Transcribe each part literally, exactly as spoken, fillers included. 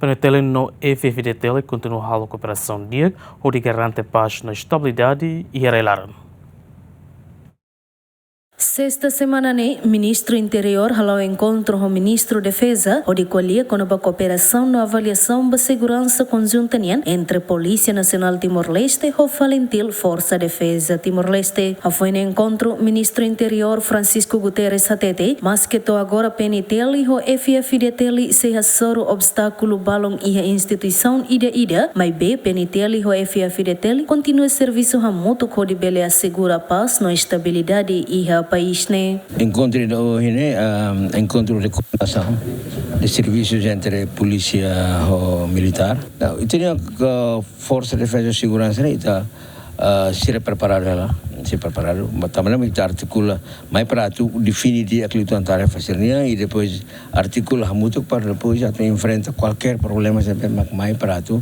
PNTL no F-FDTL kontinua halo kooperasaun di'ak hodi garante pás no estabilidade iha rai-laran. Sesta semana ne'e, Ministru Interiór hala'o enkontru ho Ministru Defeza hodi ko'alia kona-ba kooperasaun no avaliasaun ba seguransa konjunta nian entre Polísia Nasionál Timor-Leste ho FALINTIL, Forsa Defeza Timor-Leste. Hafoin enkontru, Ministru Interiór Francisco Guterres hatete, maske to'o agora PNTL ho F-FDTL sei hasoru obstákulu balun iha instituisaun ida-ida, maibé PNTL ho F-FDTL kontinua servisu hamutuk hodi bele asegura pás no estabilidade iha país ne'e. Enkontru ida ohin ne'e, ah, enkontru de koordenasaun de servisus entre polísia ho militár. Nah, ita-nia, ah, Forsa Defeza Seguransa ne'e ita, ah, sira preparadu hela, sira preparadu. Mas tanba ne'e ita artikula mai para atu define di'ak liután tarefa sira-nian i depois artikula hamutuk para depois atu enfrenta kualkér problema sempre mak mai para atu,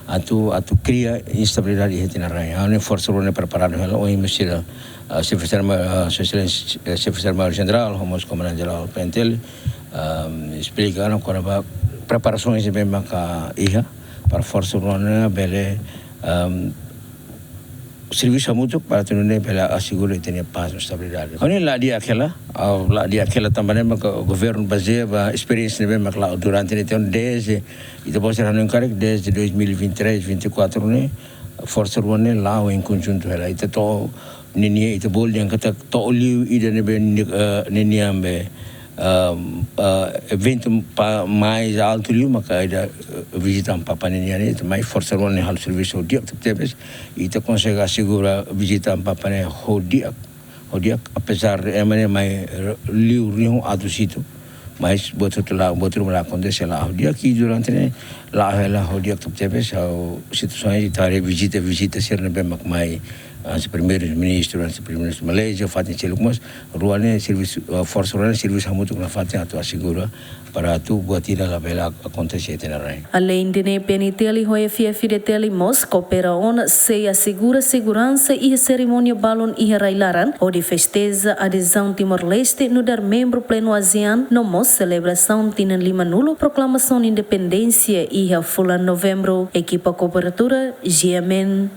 atu, atu kria instabilidade iha ita-nia rain. Ha'u-nia forsa rua ne'e preparadu hela, ohin mós sira, ah, Xefe Estadu Ma-, ah, Sua Exelénsia, eh, Xefe Estadu Maiór Jenerál, ho mós Komandante Jerál PNTL, ah, esplika ona kona-ba preparasaun ne'ebé maka iha para forsa rua ne'e bele, ah, servisu hamutuk para atu nune'e bele asegura ita-nia pás no estabilidade. Ha'u hanoin la di'ak hela, ah, la di'ak hela tanba ne'e maka governu bazeia ba esperiénsia ne'ebé maka la'o durante ne'e, entaun desde, ita-boot sira hanoin karik, desde dois mil e vinte e três, vinte e quatro ne'e, forsa rua ne'e la'o em conjunto hela. Ita to'o ninia, ita bolu dehan katak to'o liu ida ne'ebé ni-, eh, ninian be, ehm, eh, eventu pa mais altu liu maka ida, eh, vizita Amu Papa ninian ne'e, ita mai forsa rua ne'e halo servisu ho di'ak tebetebes, ita konsege asegura vizita Amu Papa ne'e ho di'ak, ho di'ak, apezar de ema ne'e mai, eh, liu rihun atus hitu, mas buat hotu la, buat ruma la akontese, la ho di'ak, i durante ne'e la, la ho di'ak tebetebes, ha'u situasaun ita haree vizita, vizita sira ne'ebé mak mai, ah, hanesan Primeiru-Ministru, hanesan Primeiru-Ministru Malázia, fatin seluk mós, rua ne'e servisu, ah, forsa rua ne'e servisu hamutuk nafatin atu asegura para atu buat ida labele ak-, akontese iha ita-nia rain. Aleinde ne'e, PNTL ho F-FDTL mós koopera ona sei asegura seguransa iha serimónia balun iha rai-laran, hodi festeja adezaun Timor-Leste nu'udar membru plenu ASEAN, no mós selebrasaun tinan limanulu proklamasaun independénsia iha fulan Novembru. Ekipa kobertura, G M N,